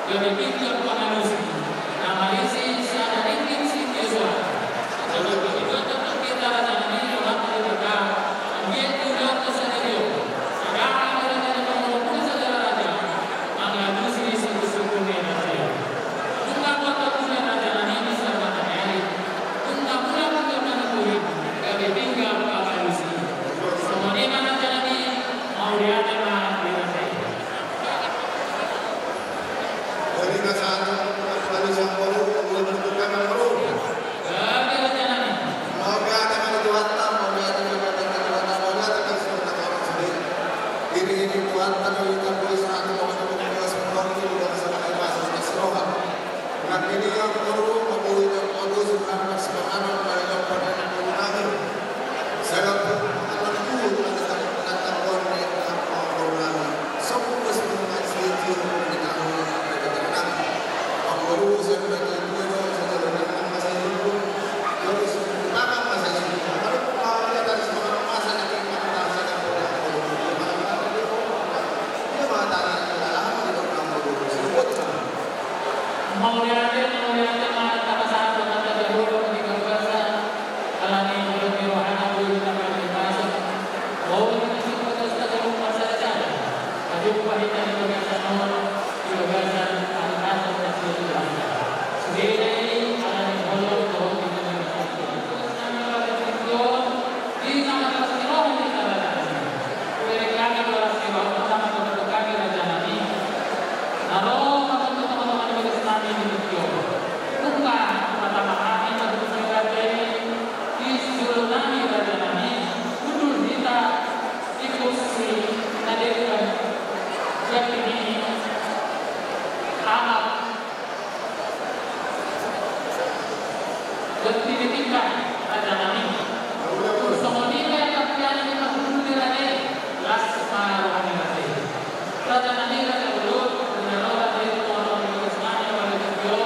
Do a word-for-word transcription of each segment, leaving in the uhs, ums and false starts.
Gabe pinggan pangalusi, na marisi sada ringgit sitio soara. Jala panghidotan di hita raja nami Tuhanta Debata, anggiat tu hita sadari on, sada hami raja ni pangolo muna sada raja, mangalusi suku-suku ni raja i. Nunga pangkabuna raja nami di sarbana ni ari, nunga mula pinggan pangalusi, gabe pinggan pangalusi. Songon i ma raja nami, mauliate ma di raja i. Mauliate, mauliate ma, tapasahat ma hata jabolo di bagasan, ala ni holong ni rohana, boi na paling masa. Boi na sipata sipata rumah saja. Pajumpa hita di bagasan on, di bagasan ari Natal na sian Tuhanta. Sude na i, ala ni holong dohot di bagasan. Di na mangkatai roha ni raja nami. Hubereng hami do las ni roha, na mangkatai roha ni raja nami. Na ro mangkatai roha ni raja nami di tingki on. Nunga mangkatai roha ni raja nami. Di sujolo nami raja nami. Hundul hita di kursi na denggan. Jadi ni anak. Berarti di tingkat raja nami. Songon i ma yang kami ni mahulu di raja i. Las ma roha ni raja i. Raja nami, raja i, di na ro raja i tu orang orang di Islam yang paling tinggi.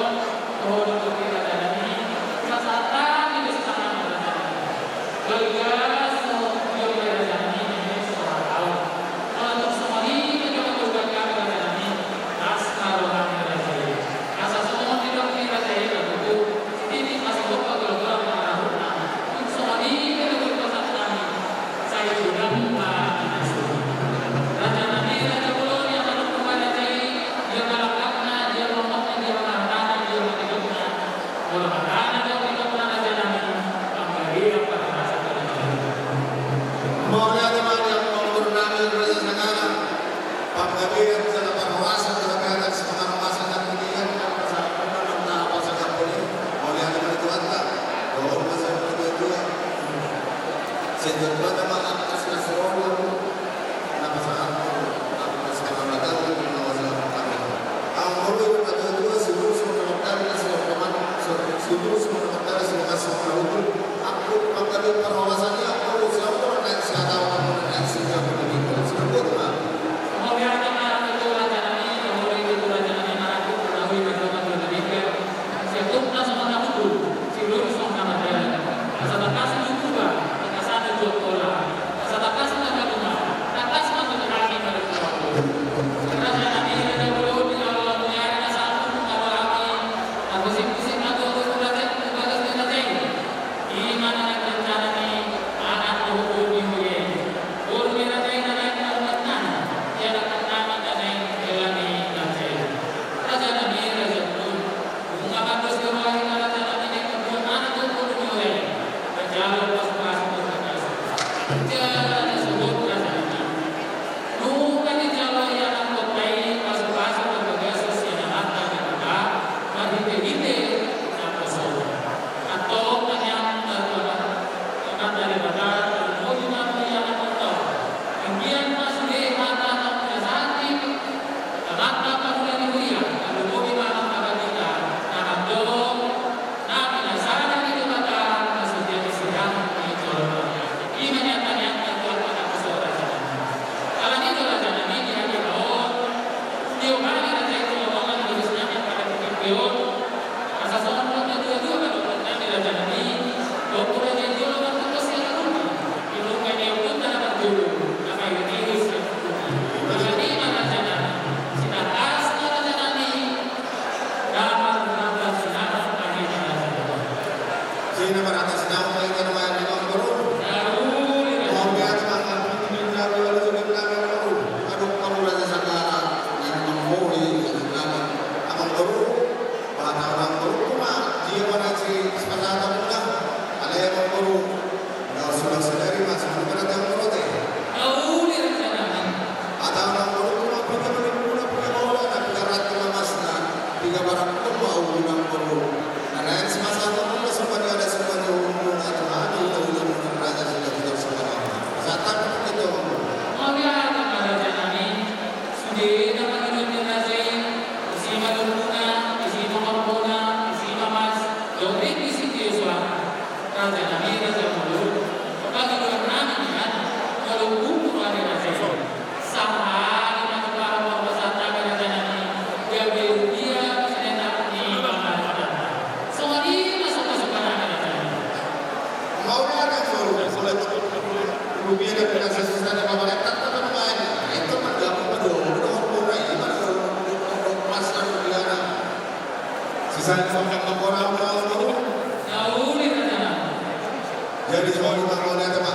Jadi, songon i ma, mauliate ma.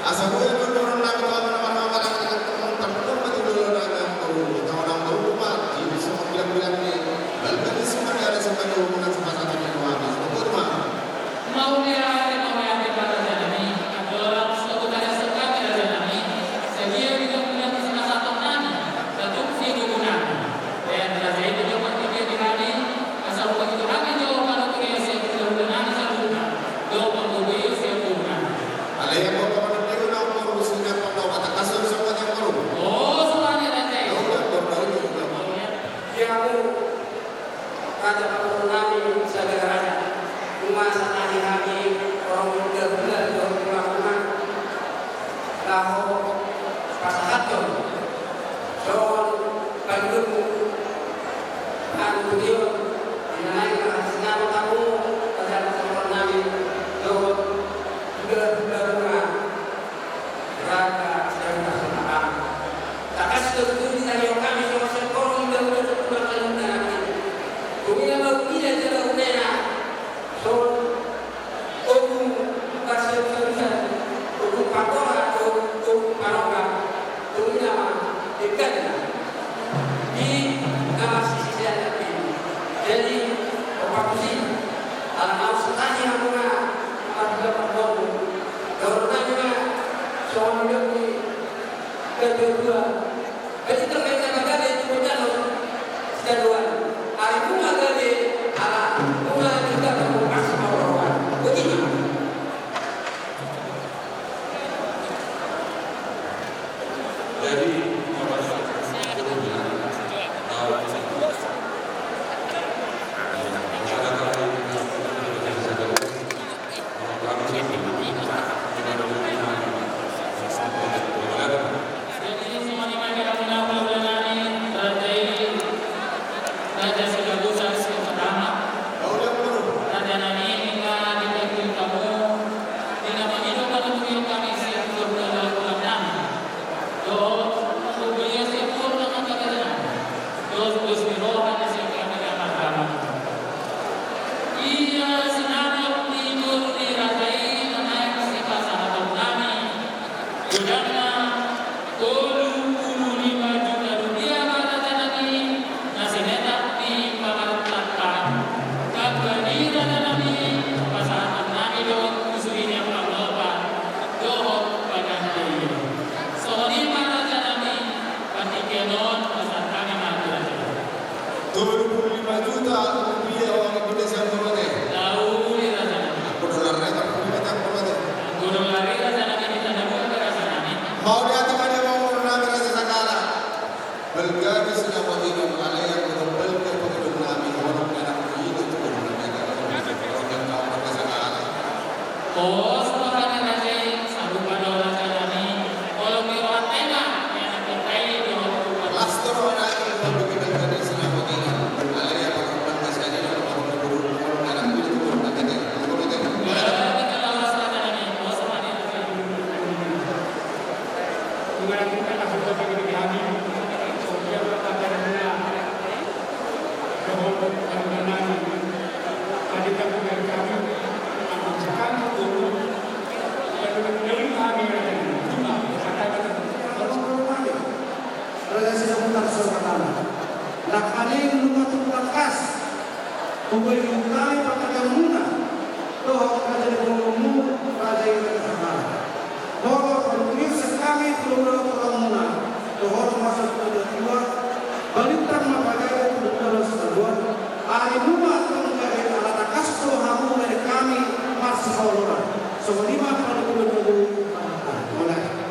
Asa buat tu dohonon nami tu amang na marhahamaranggi, tong, tong, tong, ma tu dohonon nami, tong, tong, tong, ma, di songon bilang-bilang ni, balga ni sumber ada sumber dohonon nami, sumber satu ni dohonon nami. Songon i ma. Mauliate, mauliate ma raja nami, andorang so hutangihon hami raja nami, sadia bilang-bilang ni sumber satu nami, tatup si bubu nami. Baen raja i do partingkian di hami, asa hupaboa hami do panoguion sian hulahula nami saluhutna, dohot panoguion sian boru nami. Alai anggo pamanabion na umur musim na pangkau kata kasar sama ni anggo. O, songon i raja i. Ia mu, raja pangulu nami Sabagaraja, nunga satahi hami ro hulahula dohot hulahula laho pasahathon songon pangidoanmu. Pangidoan di na naeng marhasinamot hamu, raja pangulu nami dohot hulahula. Raja, raja, raja. Takkas do tutu ditangihon hami songon sian horong hulahula dohot hulahula nami. Tung i na mauliate jala umena. Songon obu parsiusaon, obu pangkola, obu, obu panongga. Tung i na ma dengganna di na marsisisean nami. Jadi, ompa tusi, ala naung satahi hamuna marhula pangkola. Dohonon nami ma songon nidok ni natuatua. Jadi terkait na gabe tu bocah on, sitadoan. Ari nunga gabe, ala nunga juga pangkola marsipaoloan. Begitu. Jadi, Jadi, songon i ma hira nami, raja i, raja Siragusa, si pertama. Raja nami, nunga dipaihut hamu, di na mangido panoguion hami sian hulahula nami. Dohot hulahula sian boru nami, raja nami. Dos, dos ni roha ni sian hulahula nami. Ia sinamot ni boru ni raja i na naeng sipasahaton nami. Godangna tolu pulu lima juta rupiah ma raja nami, na sinetap ni pamarentanta. Tamba ni raja nami, pasahaton nami do tu suhi ni ampang lopa dohot panggabean. Songon i ma raja nami, partingkian on pasahat hami ma tu raja. Tolu pulu lima juta rupiah uang Indonesia, mauliate. Mauliate raja nami. Anggo dolar i, anggo dolar i raja nami, di tanah bulan raja nami. Mauliate ma di hamu raja nami, raja Sagala. Balga di sinamot i, alai anggo dohot balga pangidoan nami, holong ni anak i do tu boru nami, raja Sagala. Pos roha ni raja i, sarupa do raja nami, holong ni rohanta i ma, ni anak i dohot. Las do roha nami, holong ni balga di sinamot i, alai anggo dohot balga sian i, holong ni boru, holong ni anak i do tu boru nami. Las roha nami, pos roha ni raja i. Raja Sidabutar Sabatana. Nangkaning nunga tung tangkas. Tubu i hami partingkianmuna. Dohot raja ni borumu, raja i raja Sagala. Dohot panoguion sian hami tu hulahula muna. Dohot maksud kedua, balintang ma pagabe tu hulahula sitadoan. Ari nunga tung gabe ala tangkas do hamu dari hami marsipaoloan. Songon i ma panoguion ni boru. Mauliate.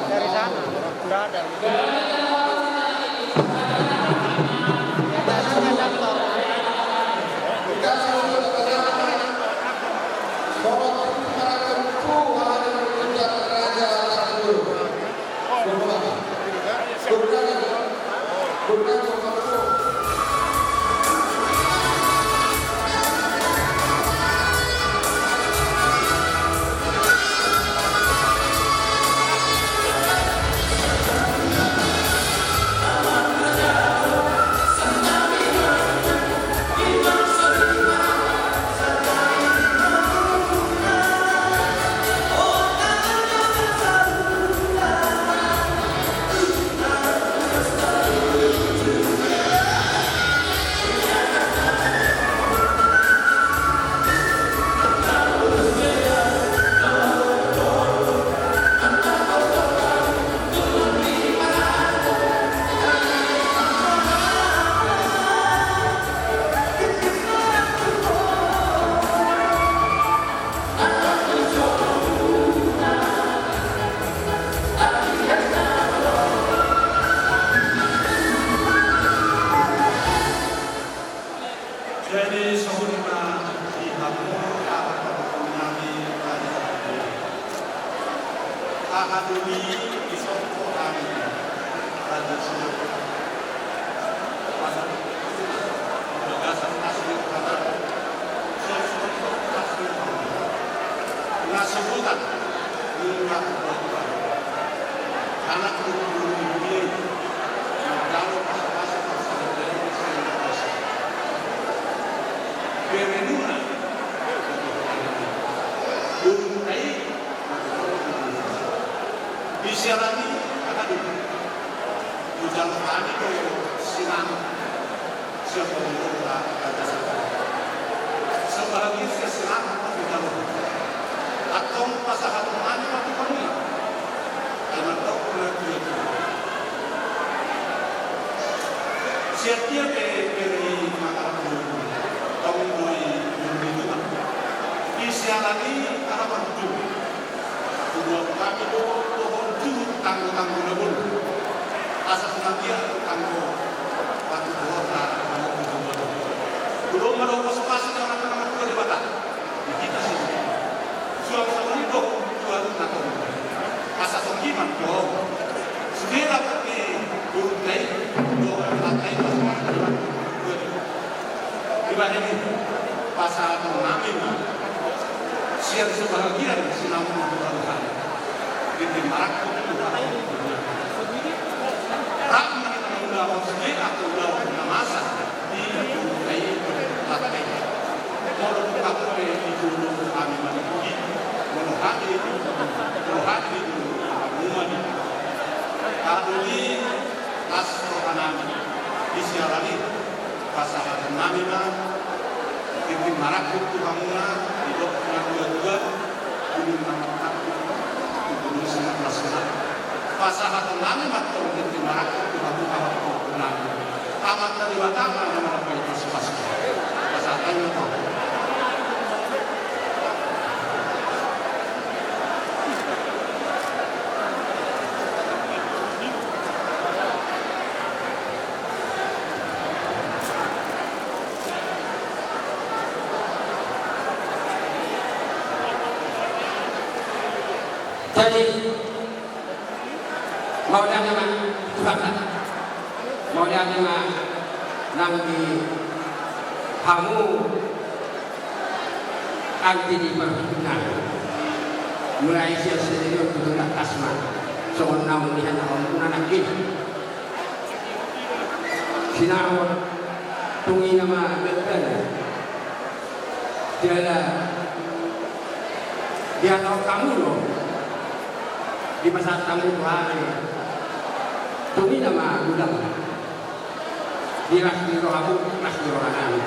Dari sana, orang Kudada. Jadi songon i ma di hamu, aha do di, aha do di, di songko hami, Raja Sinamot. Bagasan asi ni Tuhan, songon i ma asi ni Tuhan. Nga sogot, nga sogot. Anak ni Tuhan, manjalo pasupasu, parsahit ni Tuhan. Berenuna. Burung tai. Di sialan i, aha do? Hujalo hami do sinamot. Sian pamurungta Raja Sinamot. Sebahagian sian sinamot na hujalo. Antong pasahaton nami ma tu hamu. Ai mandok na dia tu. Sian dia pe bere mangarap dulu. Tong doi dulu itu. Di sialan i aha ma tu. Huboan hami do dohot tu tanggotanggo na boi. Asa tu na dia tanggotanggo patuduhon na dohot tu tanggotanggo. Dohot ma dohot pasupasu na manang na tua Debata. Di hita sendiri. Suang songon i dohot tu anak na tongtong. Asa songon i ma dohot. Sude dapot ni burung tai dohot anak tai pasupasu na dohot. Dibahen i, pasahaton nami ma sian sebahagian sinamot na hujalo hami. Di tingki marangkup tu hamu. Rap ma hita mangulahon sude angka ulaon na masa di burung tai, anak tai. Molo tung hamu pe dijou hami ma di, molo hami, molo hami dijou hamu ma di. Aha do di las roha nami di sialan i. Pasahaton nami ma tingki marangkup tu hamuna, didok na dua dua, bulung na marangkup tu bulung sinamot na sina. Pasahaton nami ma tong tingki marangkup tu hamuna, hamuna. Amanta Debata ma na mangalap pasupasu. Pasahaton nami ma tong. Jadi, mauliate ma di Tuhanta. Mauliate ma nang di hamu anggi di parhundul nami. Mulai sian sadari on tutu tangkas ma songon naung nihanahonmuna nangkin. Sinamot, tung i nama gagal. Jala dihatahon hamu do, dipasahat hamu tu hami, tung i nama godang. Di las ni rohamu, las ni rohanami.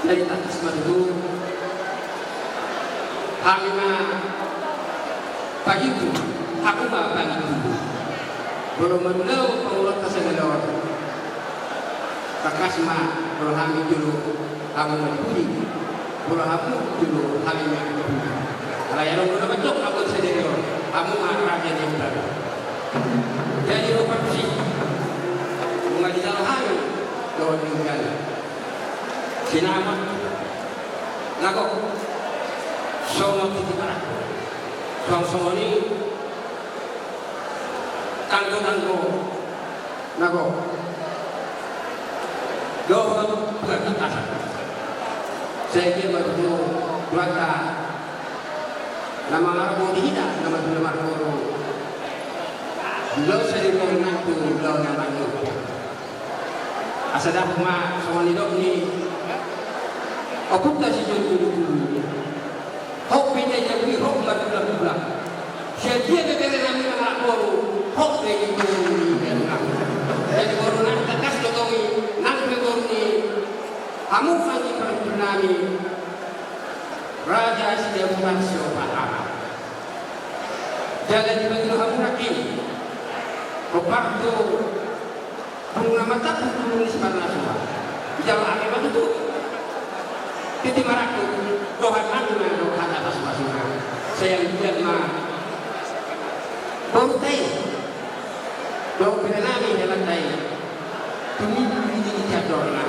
Jadi tangkas ma tutu, hami ma pangido, hamu ma pangido. Molo marulaon pangulonta sadari on, tangkas ma, molo hami jolo, hamu ma di pudi. Molo hamu jolo, hami ma di pudi. Alai adong do na mandok hamu sadari on, hamu ma raja ni Emban. Jadi rupa tusi, nunga dijalo hami dohot denggan. Sinamot, na gok, songon titi marangkup, suang songon i tanggotanggo, na gok, dohot panghatatasan. Sai anggiat ma tutu Tuhanta na mangarahon hita, na marhula marboru, laos sadari on nang tu laho na mangihut. Asa dapot ma songon nidok ni ompunta si John Dulutulu. Hot pe na jabu i, hot ma tulang-tulang. Sian dia pe bere nami mangalap boru, hot pe i boru ni dia tulang. Jadi boru nami tangkas do tong i, nang pe boru ni hamu anggi parjolo nami, Raja Sidabulan Siopat Ama. Jala dipangido hamu nangkin, hombar tu Tung na martampuk tu Gunung ni Simarnasua. Dijalo hami ma tutu titi marangkup, dohot hami ma dohot hata pasupasuna. Sai anggiat ma borunta i dohot bere nami helanta i tumimbo di tingki ni andorna.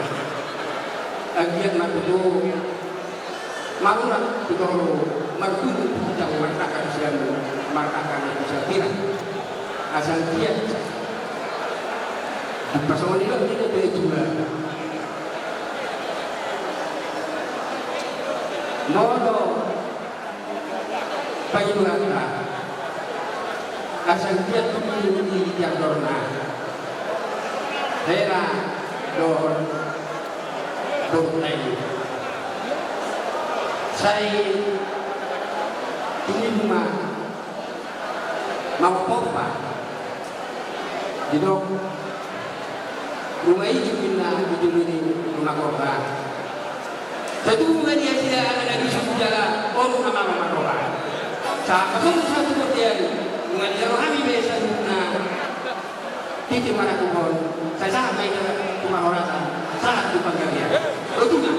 Anggiat ma tutu marurat tu toru, martubu tu ginjang, martangka tu siamun, martangka tu siamun. Asa anggiat dipasongon i do ninna tu atua. Molo pangidoanta, asa anggiat tumimbo di tingki ni andorna hela dohot borunta i. Sai tumimbo ma mangompa-ompa didok, ruma ijuk ninna di jolo ni ruma gorga. Sai tubu ma di nasida angka na bisuk jala boru na malo marroha. Sahat ma tutu sahat tu bontean, nunga dijalo hami be saluhutna titi marangkup on. Sai sahat ma hita tu parhorasan, sahat tu panggabean. Botima.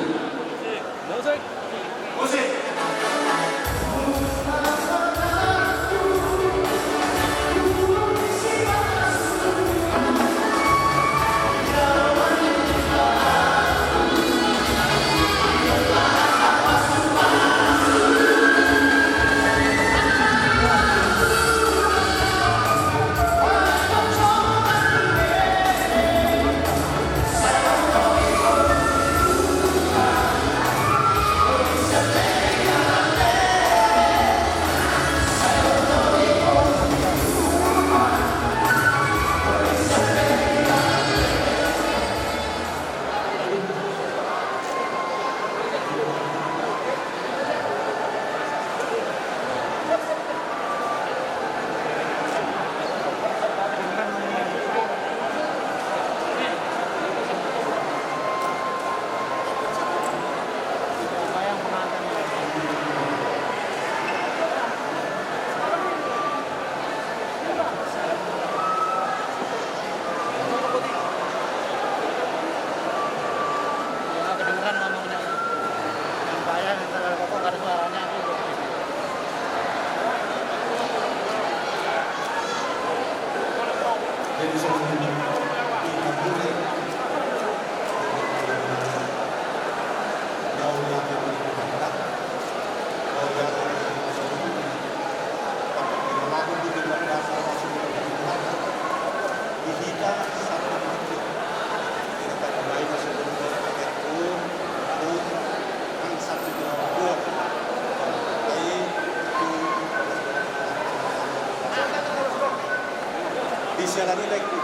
Siala ni laengku,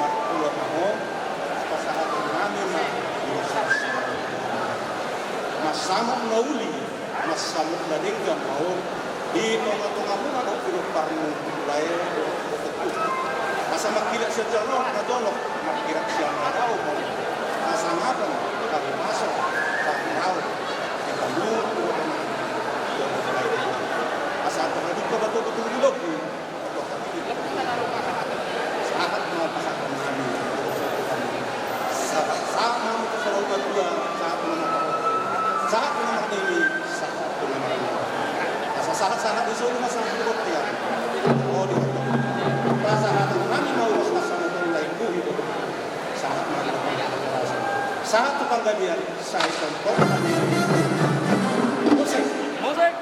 markulo ma ho, pasahaton nami ma di bagasan mansamot na uli, mansamot na denggan ma ho di tongatongamuna dohot di lomparmu, lae dohot di lomparmu. Asa mangkilap sian jolo na dolok, mangkilap sian na dao ma ho. Pasahaton, palupason, pangiraon di hamu, asa antong adong hamu, asa antong adong hamu, asa antong adong hamu, Sahat ma pasahaton nami. Sahat, sahat ma tu saluhut na tua, sahat tu na marhaha, sahat tu na mardalan, sahat tu na maranggi. Asa sahat, sahat di solu ma sahat di bontean. O di bontean. Pasahaton nami ma ulos na sahat tu na laengku. Sahat ma di bontean. Sahat tu panggabean, sahat tu panggabean. Musik. Musik.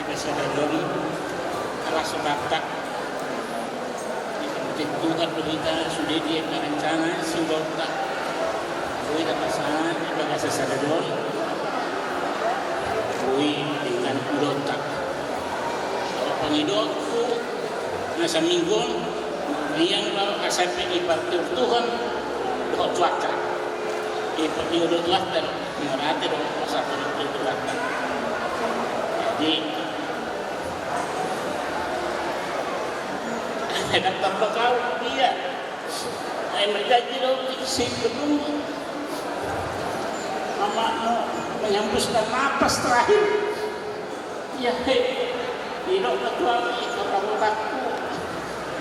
Iba sadari on, ala so tartak. Ditentukan do hita sude dia na rencana siulaonta. Boi tapasahat di bagasan sadari on. Boi dengan ulaonta. Molo pangidoanku na saminggu on, Ia do asa pe dipartiur Tuhan dohot Tuhanta. Dipartiur dohot Tuhanta, mauliate do asa pe dipartiur Tuhanta. Jadi, enak tambah kau, ia. Ai marjanji do si Gedung, mama mau menghembuskan napas terakhir. Ia, he, didok ma tu au, ingkon ramotanku,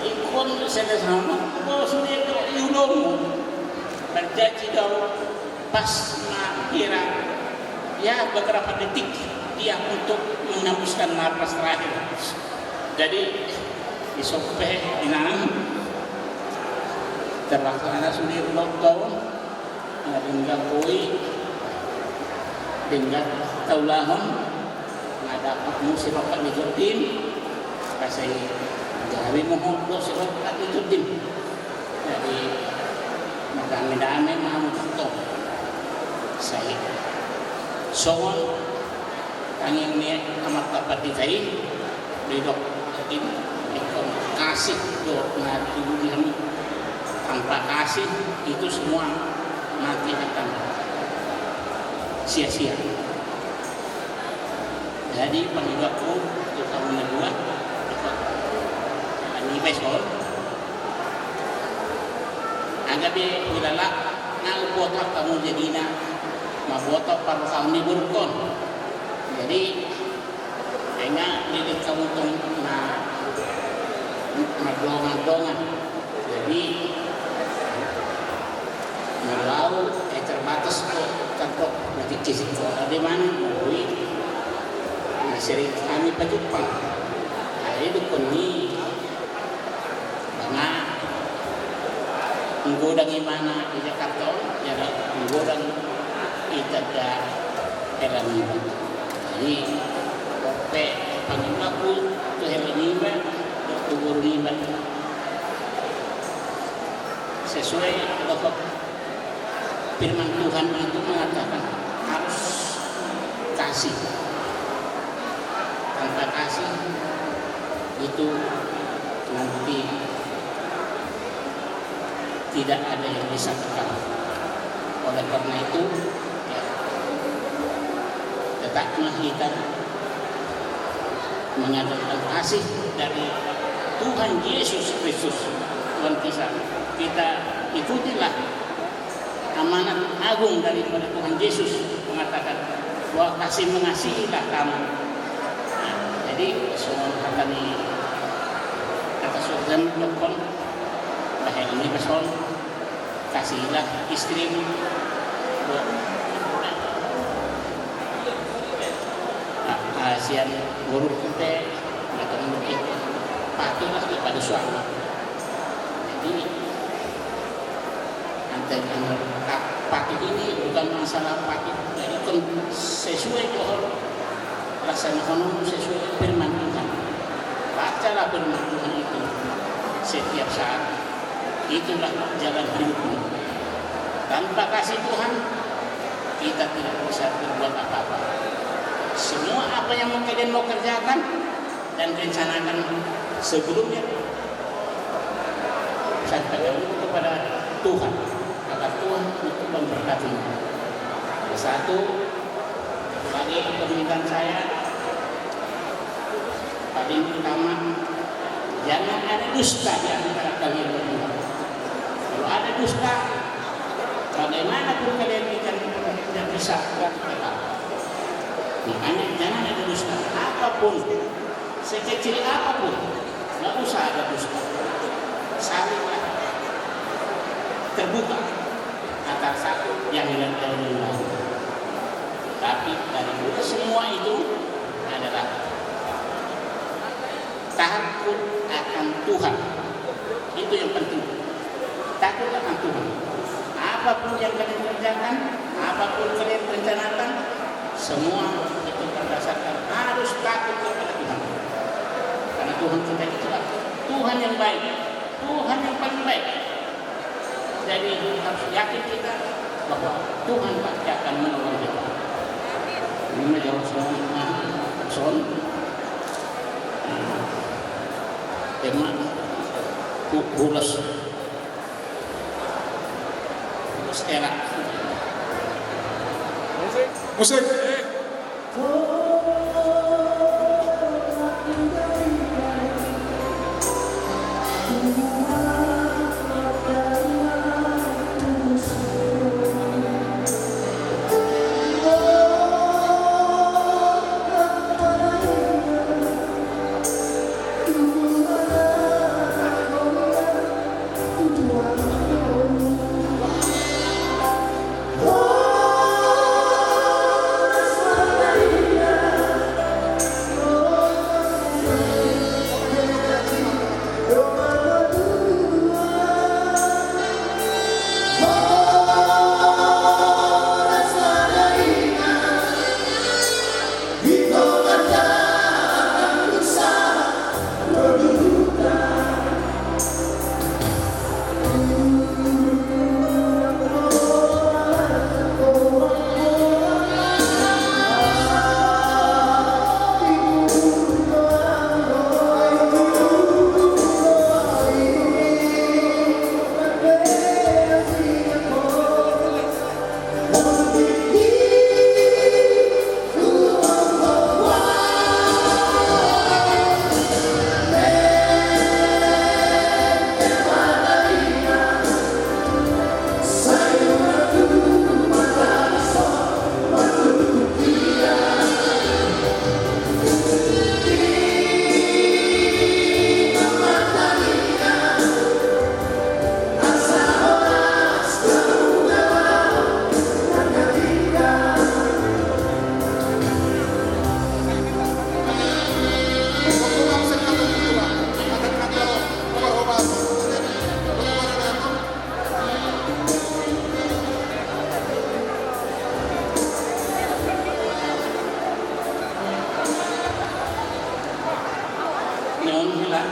ingkon selesanonku do sude dohot ulaonmu. Marjanji do au pas ma hira, ia, beberapa detik dia untuk menghembuskan napas terakhir. Jadi, dison pe inang, terlaksana sude ulaonta on. Na denggan boi, denggan taulahon, na dapot muse rongkap ni tondim, asa i gabe ma ho do sirongkap ni tondim. Jadi, madame-dame ma hamu tongtong. Sai songon tangiang ni amanta pandita i, didok, ingkon kasih do na tubu di hamu. Tanpa kasih itu semua nanti akan sia-sia. Jadi pangidoanku tu hamu na dua, ani bae son. Anggo be hulala na umboto hamu jadina, mamboto parrohaon ni borungkon. Jadi, ai nga leleng hamu tong na mardongan-dongan. Jadi, molo au, eh, terbatas do, tangkok, na tingki singko, ada mana, boi, na sering hami pajumpang. Ai didok ni Bana, manggodang ibana di Jakarta on, jala manggodang i tanda hela niba. Jadi, pe pangidoanku tu hela niba, tu boru niba. Sesuai dohot firman Tuhan itu mengatakan harus kasih. Tanpa kasih itu nanti tidak ada yang bisa kekal. Oleh karena itu, ya, tetaplah kita mengandalkan kasih dari Tuhan Yesus Kristus, Tuhan kita. Kita ikutilah amanat agung daripada Tuhan Yesus mengatakan bahwa kasih mengasihilah kamu. Nah, jadi songon hata ni Hata Surga dohot, bahen ni bason, kasihilah istrimu. Nah, ah, sian boru pe, na tong, patuhlah kepada suami. Jadi, Antara, antara, patuh ini bukan masalah patuh, jadi kan sesuai dohot, laksanahononmu sesuai firman Tuhan. Bacalah firman Tuhan itu setiap saat. Itulah jalan hidupmu. Tanpa kasih Tuhan, kita tidak bisa berbuat apa-apa. Semua apa yang mau kalian mau kerjakan, dan rencanakan sebelumnya, saya katakan kepada Tuhan, agar Tuhan untuk memberkati. Satu lagi permintaan saya, paling utama, jangan ada dusta di antara kalian berdua. Kalau ada dusta, bagaimanapun kalian, kita tidak bisa kuat tetap. Makanya jangan ada dusta. Apapun, sekecil apapun, nggak usah ada dusta. Saling terbuka antara satu yang dengan yang lain. Tapi dari luar semua itu adalah takut akan Tuhan. Itu yang penting. Takut akan Tuhan. Apapun yang kalian kerjakan, apapun kalian rencanakan, semua itu berdasarkan harus takut kepada Tuhan. Karena Tuhan kita itulah Tuhan yang baik, Tuhan yang paling baik. Jadi harus yakin kita bahwa Tuhan pasti akan menolong kita. Ini menjawab semua. Nah, son. Nah, emang Hu-, hulos. Hulos enak. Musik. Nuaeng hela.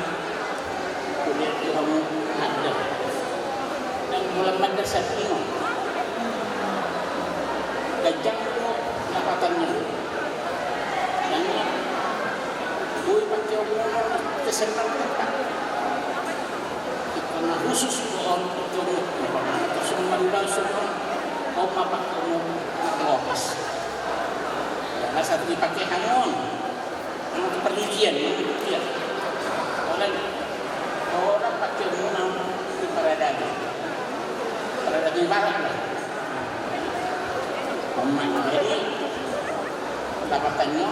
Huliat tu hamu mandar. Nang molo mandar sahat i ma. Ganjang do lapatanna. Nang boi pake omuna, kesenangan. Ingkon na khusus do on tu hamu. Terus mandar semua. Oma pake omuna. Lopas. Asa dipake hamu on. Nang tu parjujian, nang tu parjujian. Orang, orang pake menang di paradaban. Paradaban barat lah. Jadi, dapatanna,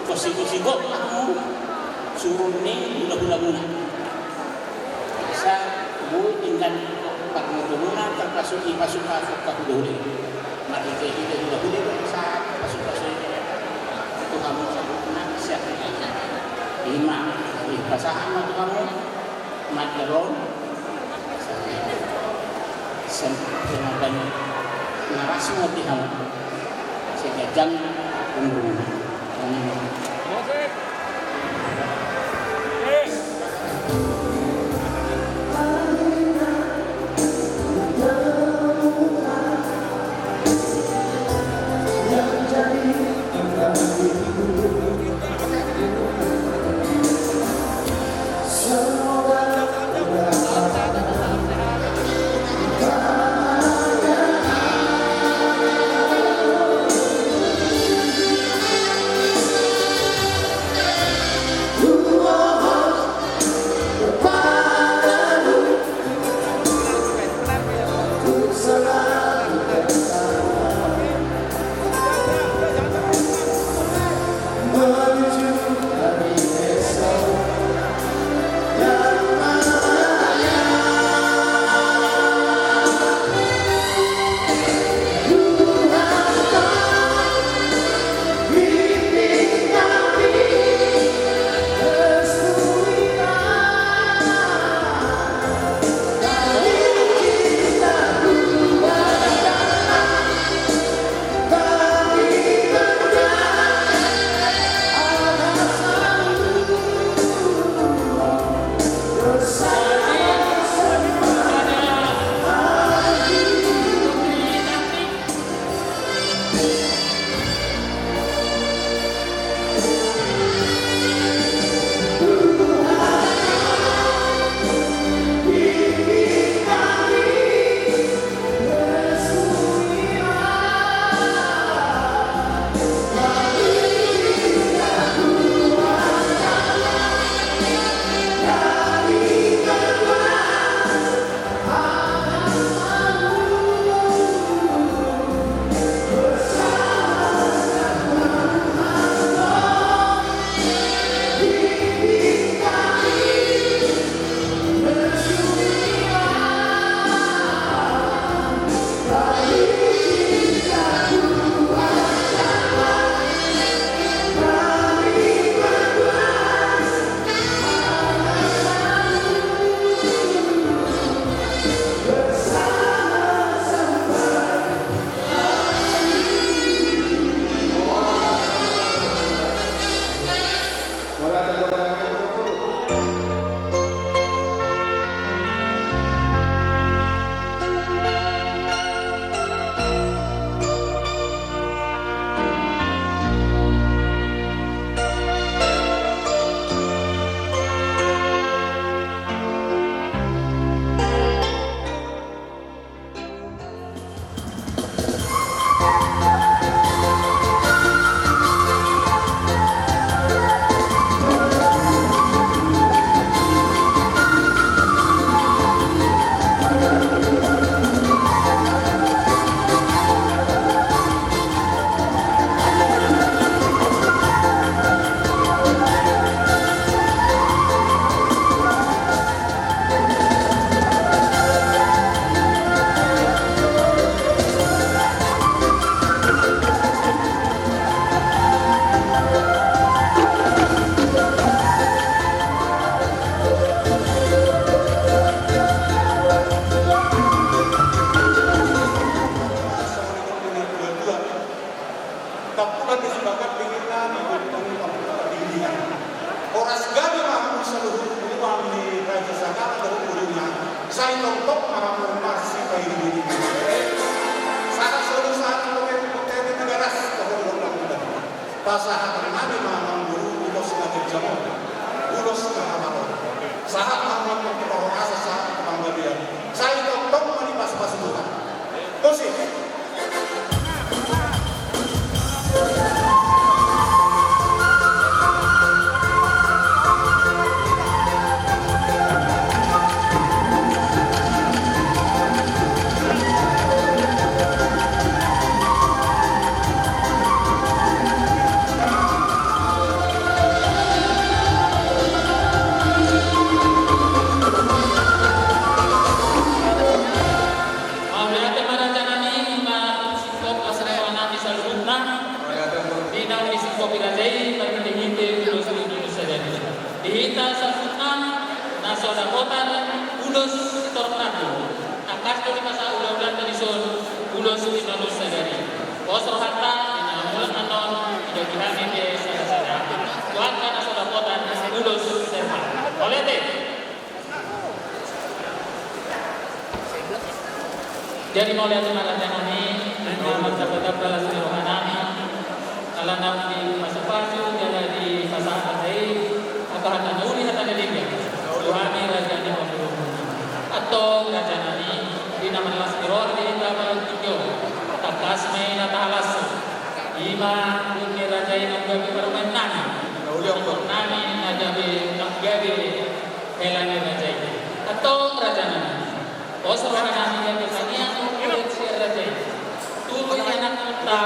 kosiko-siko lah, surun ni, hula-hula muna. Asa boi tinggal parmudona, termasuk i pasupasu ka hudoli. Marhite-hite hudoli do asa pasupasu i tu hamu saluhutna sian i. Ima, i pasahat ma tu hamu, mandar on. Sen, sen, na ras ma di hamu. Sai ganjang umurmu. Tampulan ni sibagat dingin nami, dingin nami. Horas gabe ma hamu saluhut, uang ni raja sagala dohot boru na. Sai tongtong ma hamu marsipairi-iri. Sahat solu sahat, kote-kote di Tigaras, kote di Gondang. Pasahat nami ma amangboru, ulos na ganjang on, ulos na hamal on. Sahat ma hamu tu parhorasan, sahat tu panggabean. Sai tongtong ma dipasu-pasu Tuhan. Musik. Mauliate ma raja nami, ima singkop as ni roha nami saluhutna. Di naung disingkopi raja i marhite-hite ulos ni sadari. Di hita saluhutna na so dapotan ulos sitorop na tolu, tangkas do dipasahat ulaon na dison ulos ni sadari. Pos rohanta di na mulak annon, didok hami pe sada-sada. Tu angka na so dapotan ulos serba. Mauliate. Jadi mauliate ma raja nami, na martamba-tamba las ni roha nami. Ala naung dipasu-pasu jala dipasahat raja i angka hata na uli, hata na denggan tu hami raja ni pamulung. Antong raja nami, di na marlas ni roha di hita marhite-hite on, tangkas ma i na tahalashon. Ima hun ni raja i nang gabe parumaen nami, nang nami na gabe, nang gabe hela ni raja i. Antong raja nami, pos roha nami gabe tangiang ma hami sian raja i. Tubu i anakta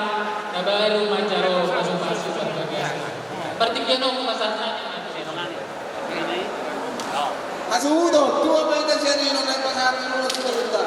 na baru manjalo pasu-pasu parbagas. Partingkian on pasahat nami. Asuhuton, tua ma hita sian i, nunga pasahat ulos tu hita.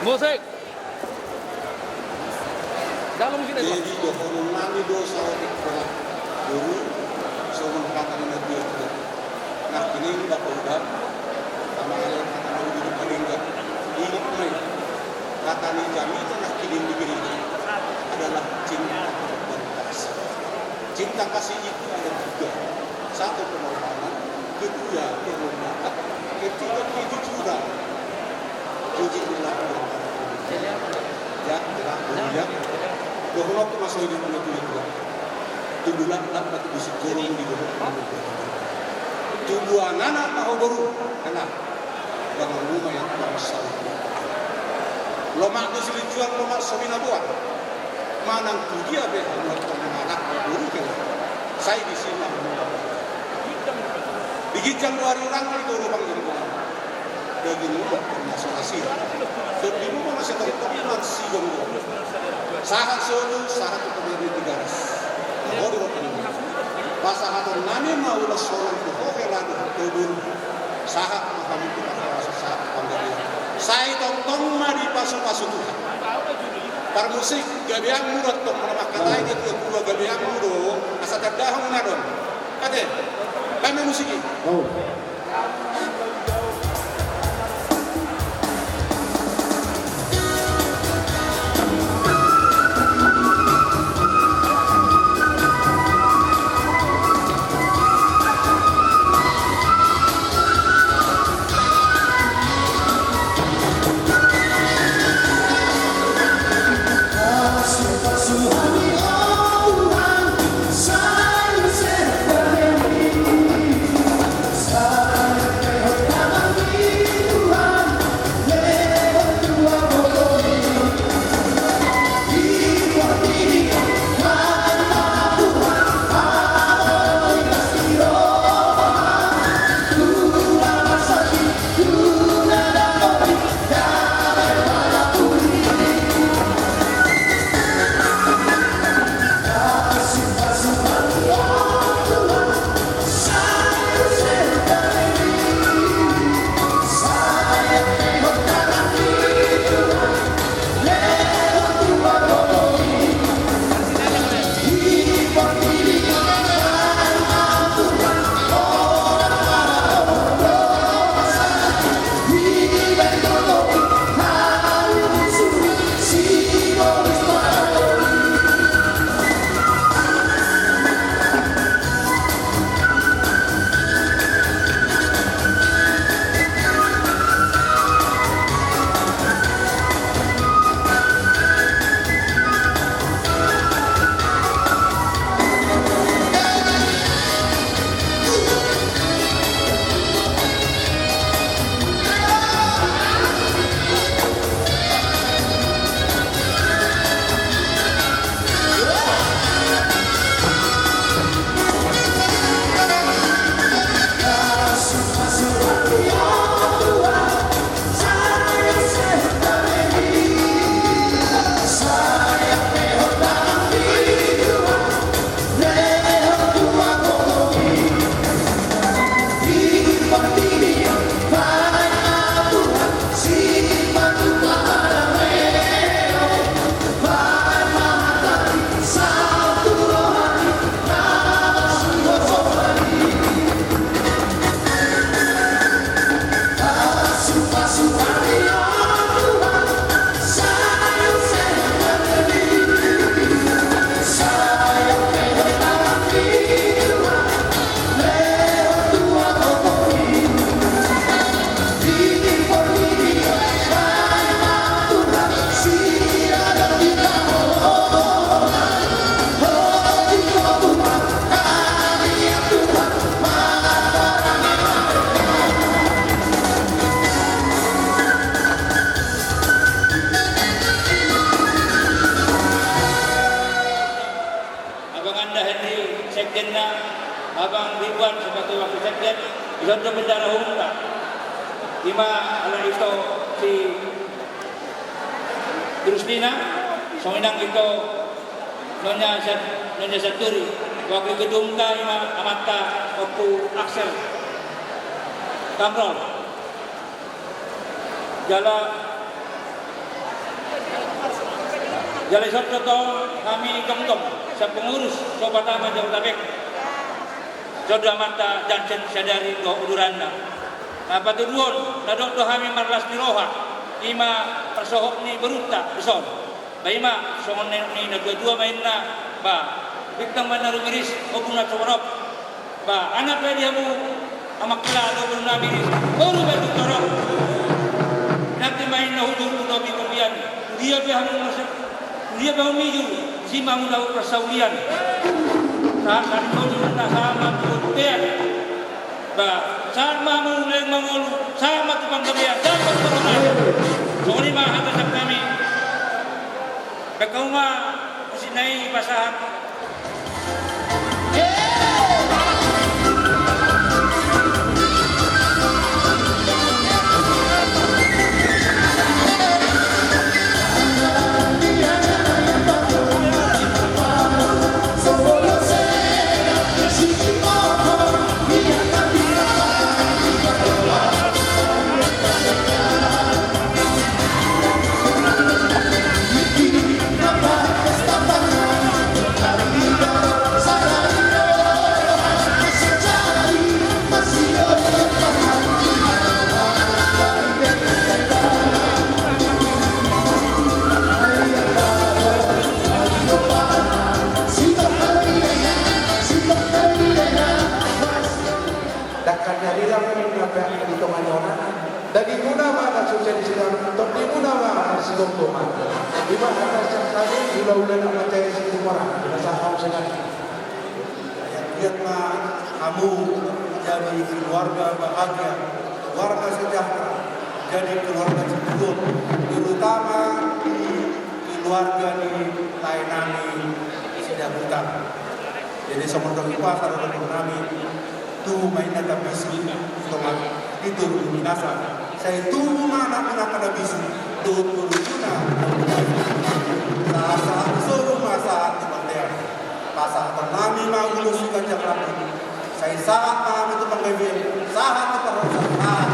Musik. Jadi dohonon nami do saotik, boru, songon hata ni natuatua. Nangkining bapa uda, tama ale hata na uli di paling ga. Ini pure. Hata ni jamita nangkining di gereja adalah cinta dan kasih. Cinta kasih itu ada tiga. Satu, pengorbanan, kedua, perlombakan, ketiga, kejujuran. Jujurlah di antara kalian. Dohononku ma songon i di na tuatua. Tubu laklak ma tubu singkoru di dohot. Tubu anak ma ho boru. Hela. Donganmu ma i, dongan saur. Lomak do silinjuang, lomak so binaboan. Manang tu dia pe hamu antong mangalap boru, hela. Sai disi ma hamu. Di ginjang do ari ulang, di toru panggilbongan. Dagingmu ma na so asi. Tondimuna ma sitongtong marsigomgom. Sahat solu, sahat tu togar ni Tigaras. Olo do rohana. Pasahatonnami ma ulos holong tu ho, hela, dohot boru. Sahat ma hamu tu parhorasan, sahat tu panggabean. Sai tongtong ma dipasupasu Tuhan. Parmusik, gabeanmu do antong, molo mangkatai dia tu dua gabeanmu do, asa tandahon na do. Ate, baen ma musik i. Abang Anda Henry sekjenna, Abang Ridwan sebagai wakil sekjen, dison do bendahara umumta. Ima ala ito si Rusdina, songon i nang ito Nyonya Sian-, Nyonya Sianturi, wakil ketumta ima amanta Ompu Axel Tamron. Jala, jala dison do tong hami jongjong sian pengurus Sobat Ama Jabodetabek. Dison do amanta Jansen sadari dohot uduranna. Na patuduhon, na dok do hami marlas ni roha, ima parsohot ni borunta dison. Ba ima songon ni, ni na tuatua ma inna, ba, bintang ma na rumiris, ombun na so ronop. Ba, anak pe di hamu, amang kela dohot boru nami, boru pe tu torop. Nanti ma inna hujur tu topi kopian. Dia pe hamu masa, dia pe hamu miju, si ma hamu dabu parsaulian. Sahat sari maju na sama tu tean. Ba, sahat ma hamu leleng mangolu, sahat ma tu panggabean, sahat ma tu panggabean. Songon i ma hata sian hami. Baen hamu ma musik na i pasahat. Dangkan na rilang ninna pe di tonga ni onan. Dagingmuna ma na so jadi silang, tondimuna ma na sigomgoman. Ima hata sian hami hulahula na mansai Situmorang, di na sahat hau sengat. Anggiat ma hamu jadi keluarga bahagia, keluarga sejahtera, jadi keluarga Cibugon, terutama di keluarga ni lae nami Sidabutan. Jadi songon dohot i pa saluhutnami, tubu ma inna tambisu di tonga ni toru ni nasa. Sai tubu ma anak ni angka na bisu dohot boru muna. Sahat-sahat ni soru ma sahat ni bontean. Pasahaton nami ma ulos siganjang rambut. Sai sahat ma hami tu panggabean, sahat tu parhorasan, sahat.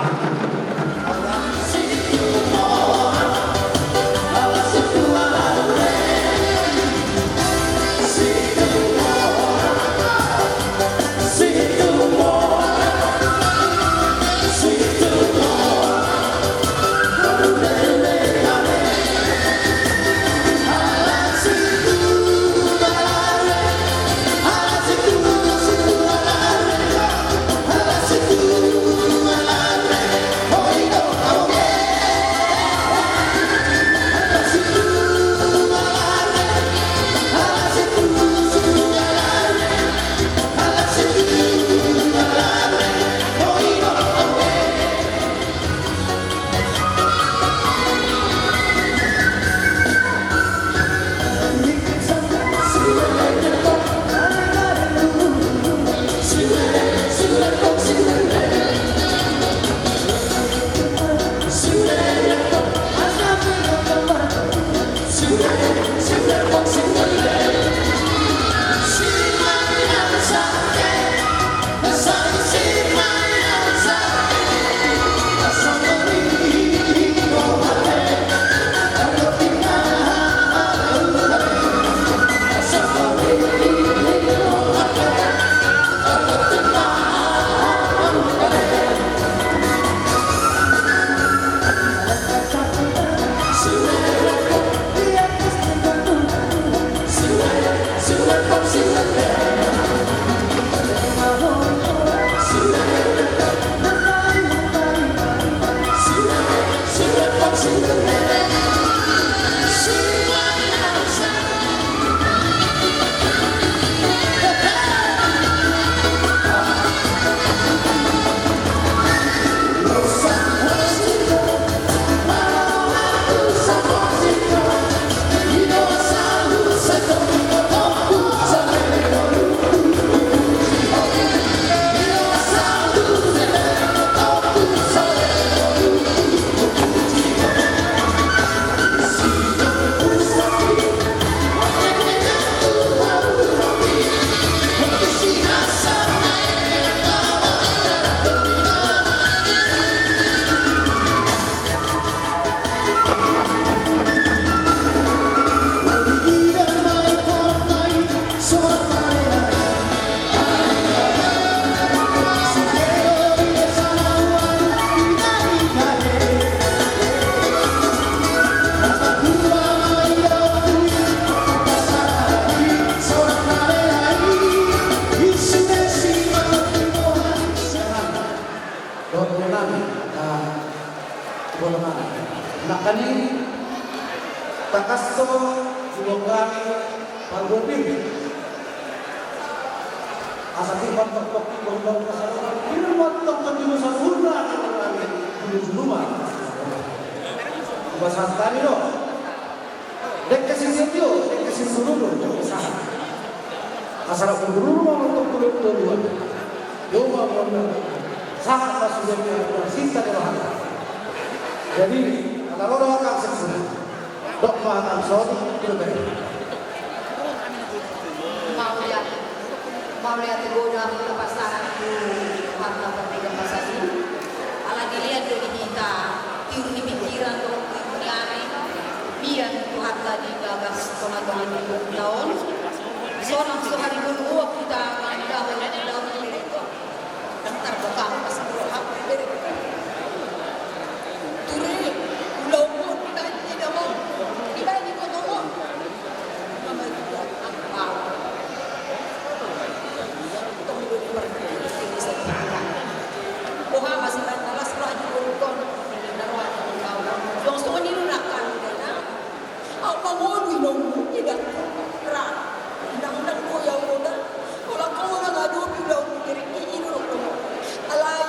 Tangkas do dibongkali parbonding. Asa tinggal toktok di bongkal kasalahan. Ini mantap kan dulu sasuna. Dulu-dulu mah. Bahasa tadi loh. Dek kesin sitio, dek kesin dulu, dek kesin. Asal aku dulu mau untuk dulu dulu. Yo mau mau. Sahat masuk jadi cinta dewasa. Jadi, kata lo doang kan sesuai. Dok ma hata sodi, tu tadi. Mauliate, mauliate godang pasahat tu hata partigapasasi. Ala dilehon do di hita tiur ni pikiran dohot tiur ni ari. Mian tu hata di bagas tonga-tonga ni taon. Sonang so hari bolua hita mangidahon, mangidahon. Ntar bokam pas roha bere. Ture, ulaonmu dibaen di damang, dibaen di kotongon. Mama juga, aku mau. Tong dulu pergi, ini saya bilang. Boha masih baen talas roha di kotongon. Naro ada kau. Langsung ini lu nakal, udah, nah. Au mangolu inongmu, idaku, ra, undang-undang ko ya uda, pola ko na ngadu bilau mikir i ino lo. Alai,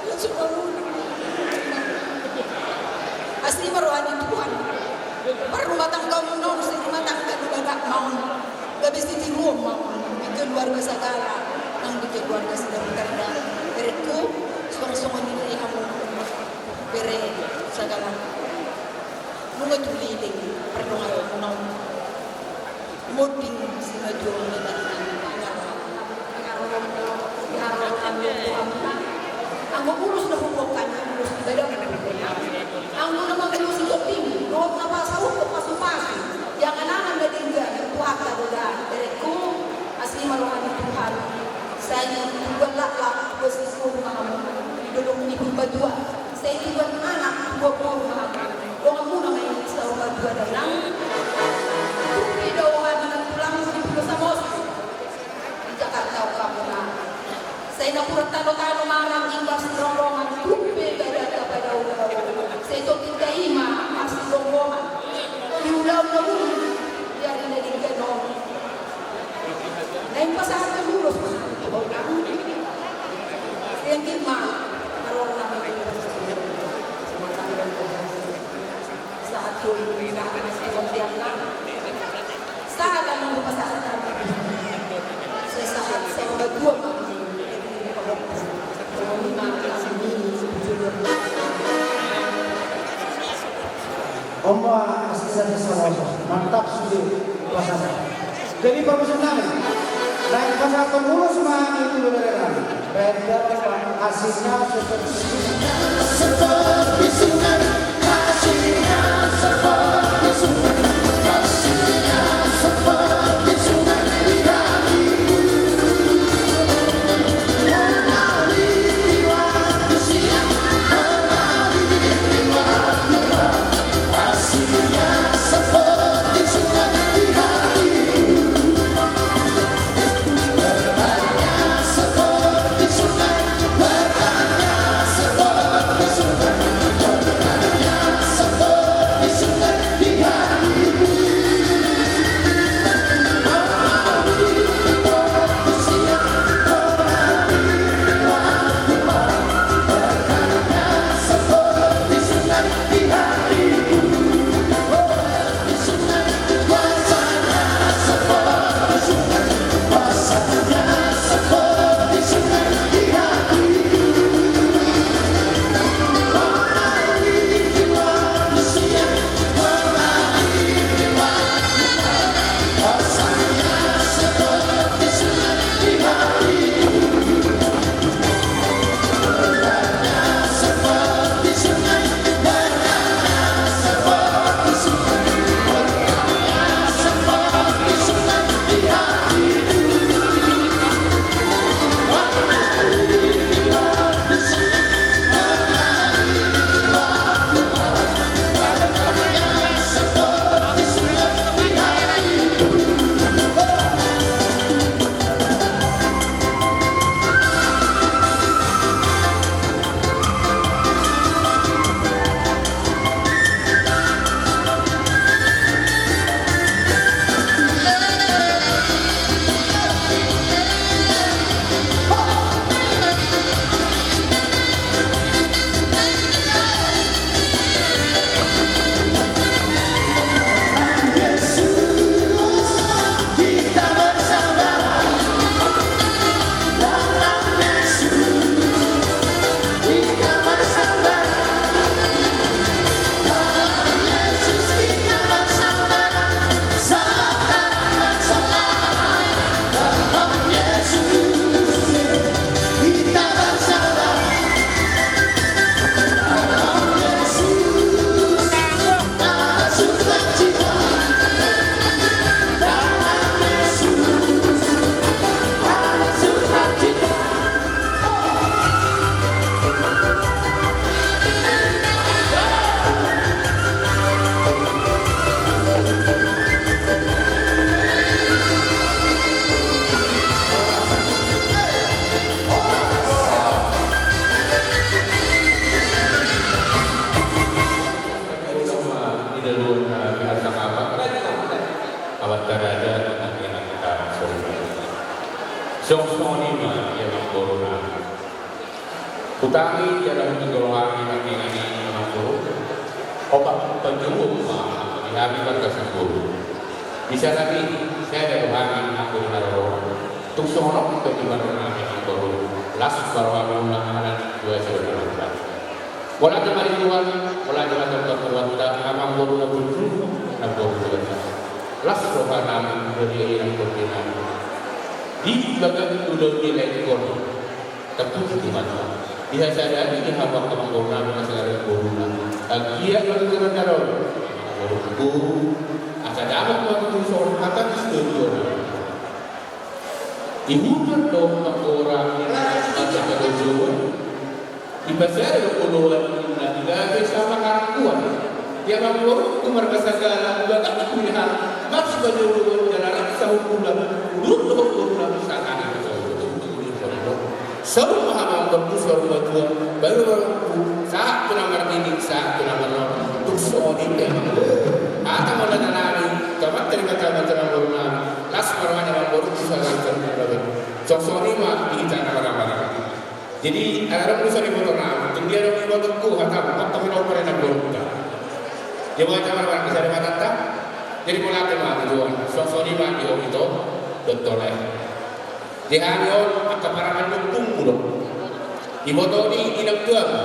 langsung mangolu. Asi ma roha ni Tuhan. Marrumah tangga mu naung, si rumah tangga ni bagak maun. Gabe sitiruon maun. Di keluarga sagala, nang di keluarga sagala. Bereku, songon-songon ini hamu. Bere, sagala. Nunga tu leleng pardonganmuna on. Monding simatua ni Tuhan. Anggo ulos na huboan, ulos di badanmu. Anggo na mangulosi tondi, dohot na pasaut pasu-pasu. Jangan-jangan na denggan, Tuhan tak goda. Bereku, asi ma roha ni Tuhan. Sai tuan laklak, tuan sisur ma hamu. Di dolok ni Purbatua. Sai tuan anak, tuan boru ma hamu. Donganmuna ma i saur matua dainang. Tung pe dao hami nang tulang di Pulo Samosir. Di Jakarta ungkapna. Sai napuran tano-tano marang imbas rombongan. Tung pe badanta padao-dao. Sai totinta i ma marsilonggongan. Di ulaon na uli. Di ari na denggan on. Naeng pasahat ulos. Sian Gema. Arwah nama. Sahat tu, sahat tu, sahat tu, sahat tu. Sahat, sahat dua. Oma, asli saja sama. Mantap sudah pasangan. Jadi, parmusik nami, naeng pasahathon ulos ma i tu bere nami. Beda, aslinya seperti ini. Seperti sungai, aslinya seperti sungai, aslinya seperti sungai di hatiku. Mengalir di waktu siang, mengalir di waktu malam. Songon i ma di amangboru nami. Hutangi jala hutigor hami nangkiningan i amangboru. Opat panjouon ma di hami marga Simboru. Di sada ni sada do hami anggo di haroro. Tung songon on pe di maroro nami amangboru. Las ma roha muna ala ni dua sada. Mauliate ma di Tuhan, mauliate ma di Tuhan, amangboru na burju, na burju. Las roha nami, dari yang berbeda. Di bagas ulo di lekon. Terpuji Tuhan. Di hasada ni di hawa amangboru nami na sada boruna. Anggiat ma tutu na daro. Amangboru. Asa dapot ma tutu songon hata ni si Tuhan. Di huta do amangboru nami na sada boruna. Di pasada do oloan inna di gabe sama karanguan. Di amangborungku marga Sagala, di bagasku di hami, marsipanjouon jala rap sahundulan, udut dohot boru nami sahali. Saur ma hamu amangborungku, saur matua, baru amangborungku, sahat tu na marnini, sahat tu na marnono, tung songon i pe amangboru. Hata ma na nami, tamat terima kasih amangboru nami, las ma roha ni amangborungku, sahat tu na marnono. Songon i ma di hita na marhahamaranggi. Jadi, ala adong do songon iboto nami, tung dia adong ibotongku, hata, empat tahun au pernah borungta. Dia mengatakan, "Bang, bisa ada matanta?" Jadi, mauliate ma di Tuhan, songon i ma di ho ito, dohot tole. Di hami on, angka parangan ni ompungmu do. Iboto ni inang tuamu.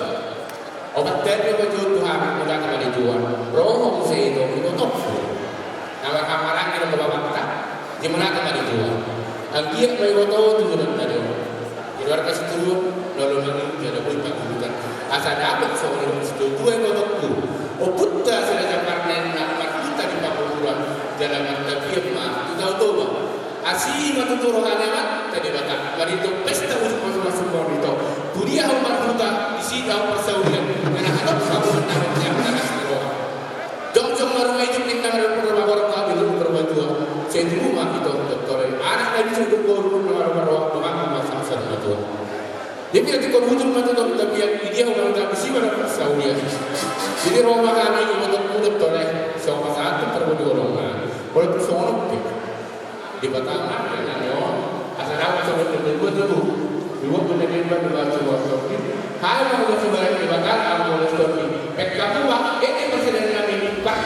Opat tolu ma jo tu hami, mauliate ma di Tuhan. Ro ho muse ito, ibotongku. Na marhahamaranggi do bapakta. Jadi mauliate ma di Tuhan. Anggiat ma iboto tu dongan tadi. Keluarga situru, lolo mangi, jadi boi panggugutan. Asa dapot songon i, situtu ibotongku. Ompunta Silaja Parnen na marhuta di Pakuburan, jala martapian ma tu Tao Toba. Asi ma tutu rohana Amanta Debata, marhite pesta hujur pasu-pasu ma tu dia ho marhuta, disi ho parsaulian, jala adong sabulan na marjamu na asi roha. Jongjong ma ruma ijuk ninna marhite purba borok hami tu purba tua. Sai tu ruma ito dohot tole. Anak na bisuk dohot boru na marhite purba borok hami ma sasa na tua. Dia bilang tu kor hujur ma tu tapian, di dia ho marhuta, disi ma na parsaulian. Jadi ro ma hami ibotongku dohot tole, songon satu purba dua roma. Kalau tu songon oke. Di Batam, ya, ya, yo. Asa dapat sebut kedua dulu. Dua pun dari dua dua dua dua. Hai, mau coba lagi di Batam, mau coba lagi. Pekka dua, ini presiden kami, Pak.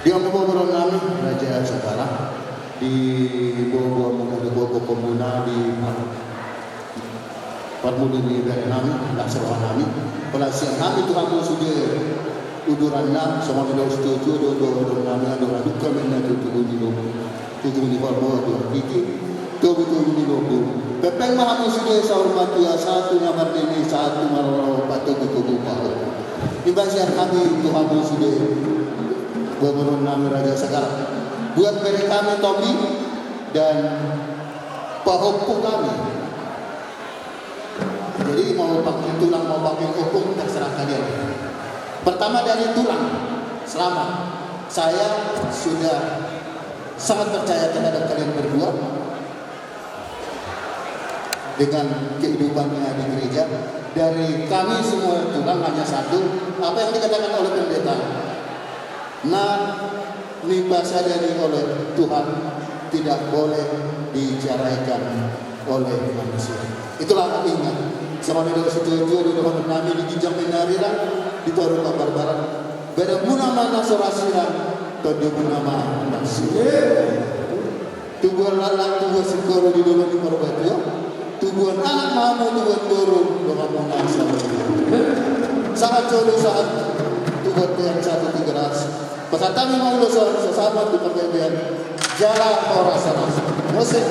Di amangboru nami Raja Sagala, di boa-boa muna, di boa-boa muna, di par-, parmuli ni bere nami, las roha nami, pala sian hami tu hamu sude uduranna, songon i do situtu do, do, do nami, ado aduk kami na tu tugu ni lobu, tugu ni horbo, tu titi, tugu-tugu ni lobu. Pepeng ma hamu sude saur matua, sahat tu na marnini, sahat tu marnono, patugu-tugu paho. Imbasian hami tu hamu sude, boa-boa nami Raja Sagala. Buat bere kami Tommy dan pahompu kami. Jadi mau pakai tulang, mau pakai ompung, terserah kalian. Pertama dari tulang, selamat. Saya sudah sangat percaya terhadap kalian berdua dengan kehidupannya di gereja. Dari kami semua tulang hanya satu, apa yang dikatakan oleh pendeta. Na nipasadari oleh Tuhan tidak boleh diceraikan oleh manusia. Itulah ingat. Songon i do situtu do dohonon nami di ginjang ni ari, di toru pabarbaran. Badan muna ma na so ra sirang, tondi muna ma na sirang. Tubuan laklak, tubuan singkoru di dolok ni Purbatua. Tubuan anak ma hamu, tubuan boru, dongan muna saluhutna. Sahat solu, sahat tubuan, tiang satu Tigaras. Pasahat hami ma ulos on, sasama tu panggabean jala horas-horas. Muse.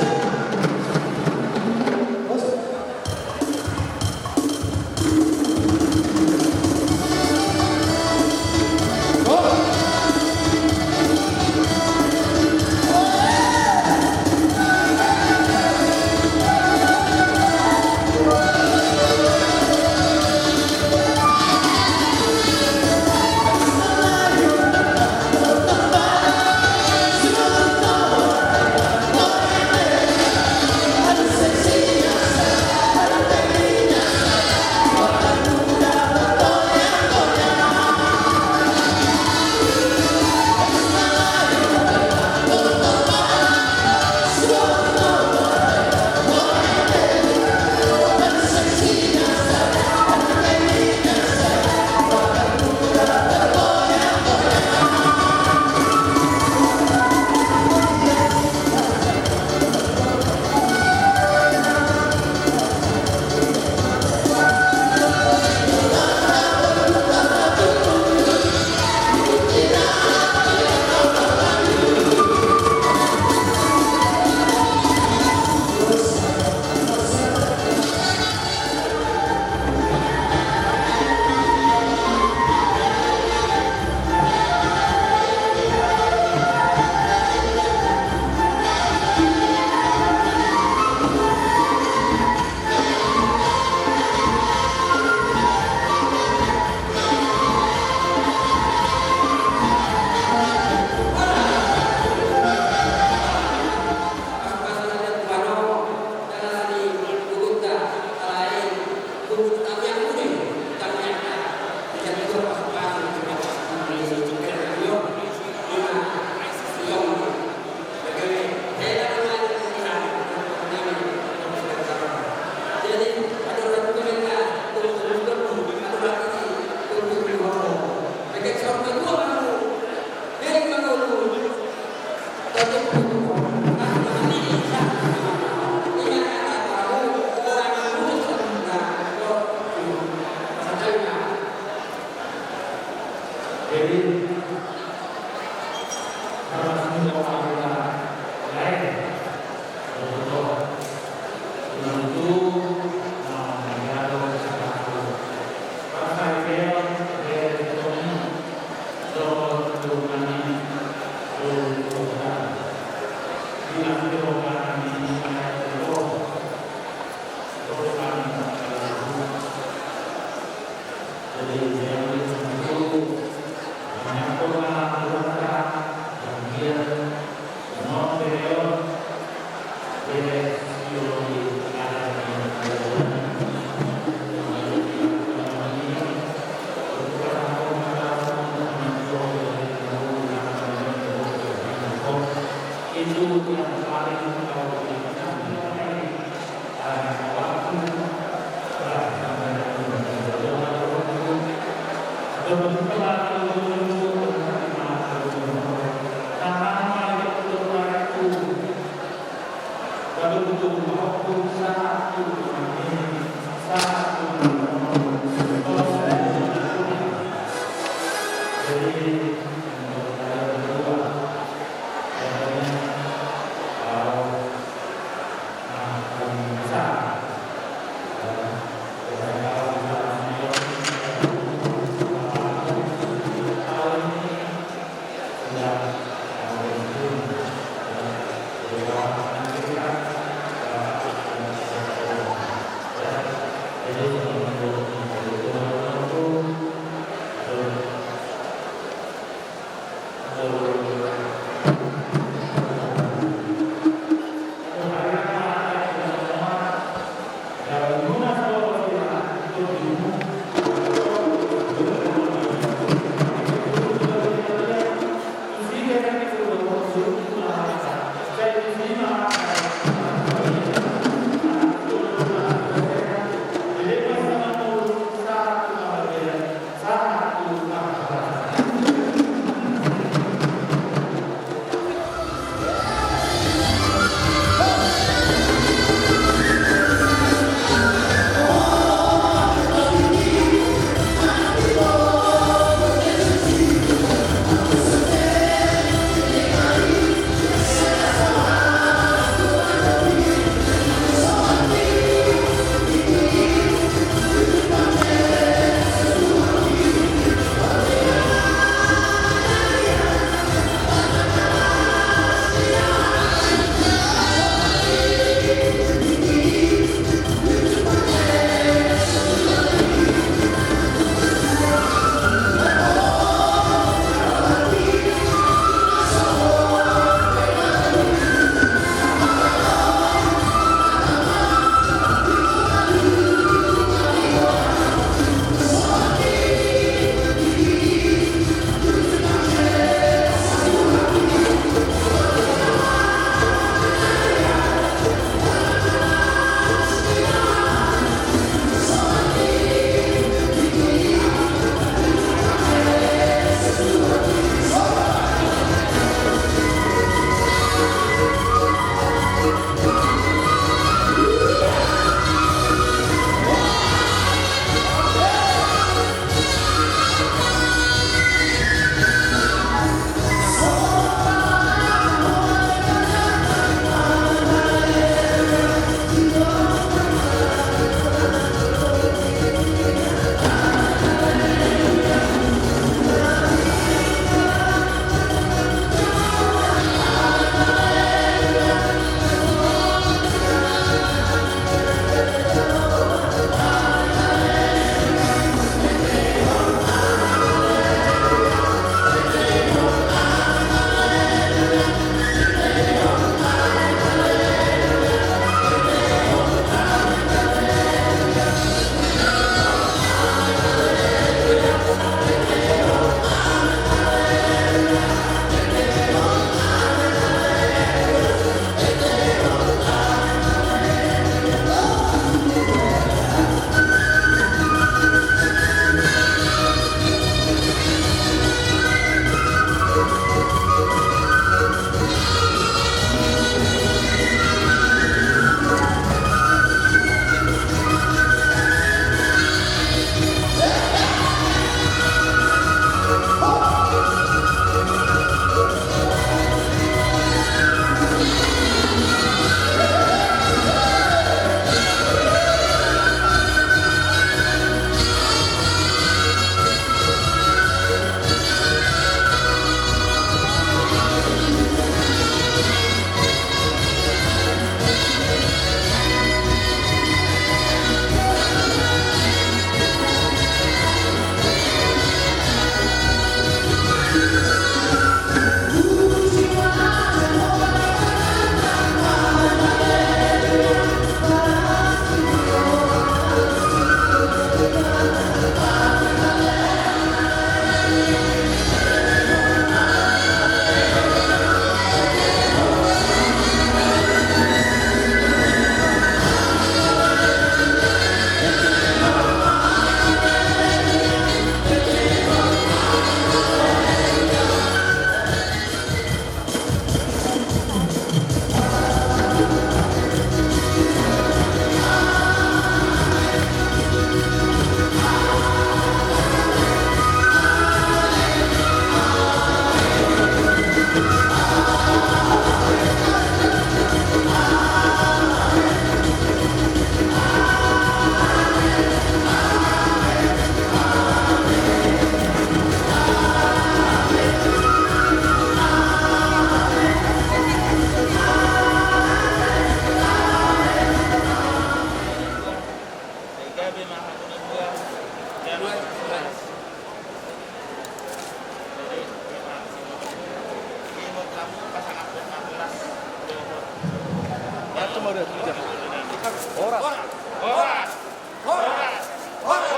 Horas. Horas. Horas. Horas. Horas.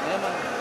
Memang.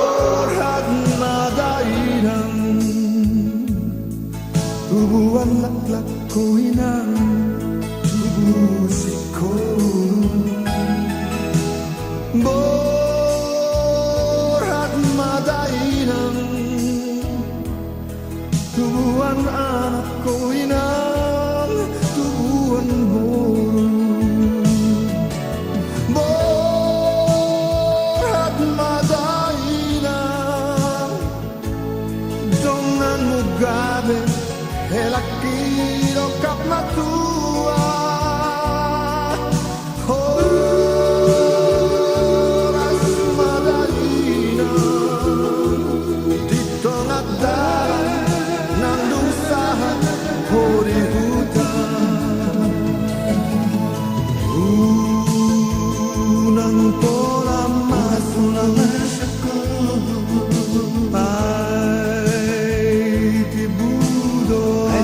Borhat ma dainang, tubuan laklak ho inang, tubu singkoru. Borhat ma dainang, tubuan anak ho inang, tubuan boru. Borhat ma dainang, donganmu gabe, helangki dokap matua. Horas ma dainang, di tonga dalan nang dung sahat ho di huta. Unang pola masulang, ai tibu do au.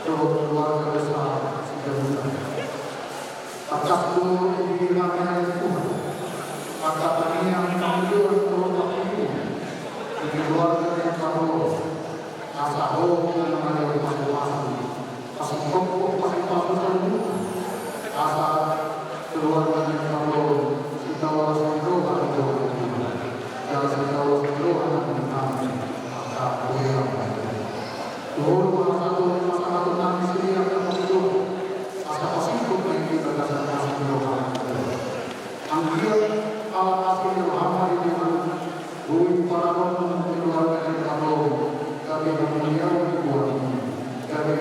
dohot keluarga besar Sigabulan. Tangkas do diramoti Tuhan angka tangiang, pangidoan dohot panghirim di keluarga ni Parlo. Asa Ho na mangalehon pasupasu, pasingkophon, pasipasupasu, asa keluarga ni Parlo sitaola siroha do, jala sitaola siroha nang di hami angka boru. Tu Ho do pasahaton, pasahaton nami sian angka pangidoan, asa pasingkop nang di bagasan asi ni roha. Anggiat ala asi ni roha-Mu, Tuhan, boi parangon keluarga ni Parlo gabe hamuliaon di goar-Mu, gabe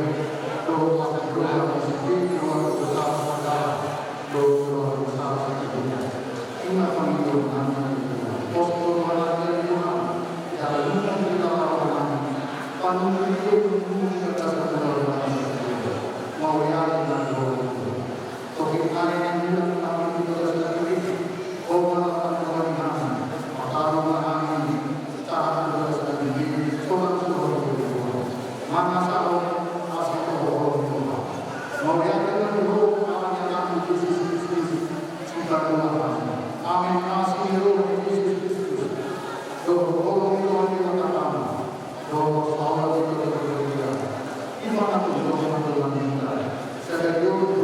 dohot asi ni roha-Mu di keluarga besar Sagala dohot keluarga besar Sigabulan. I ma pangidoan nami, Tuhan. Pos do roha-Mu, Tuhan, jala lungun hela roha-Mu, pangidoan nami di bagasan keluarga-Mu. Mauliate ma di Ho, Tuhan. Tonggeng nai na hurang hami di bagasan diri, Ho ma na mandohani hami, mataru ma hami, tahan di bagasan diri, sonang tu Ho, Tuhan. Mangasahon asi ni roha-Mu, Tuhan. Mauliate ma di Ho, ala ni Anakmu Jesus Kristus, Sipaduahon. Amen. Asi ni roha ni Jesus Kristus, dohot holong ni Tuhan Debata, dohot parsaoran ni Tondi Porbadia, i ma na tung jolo ma tu hita sadari on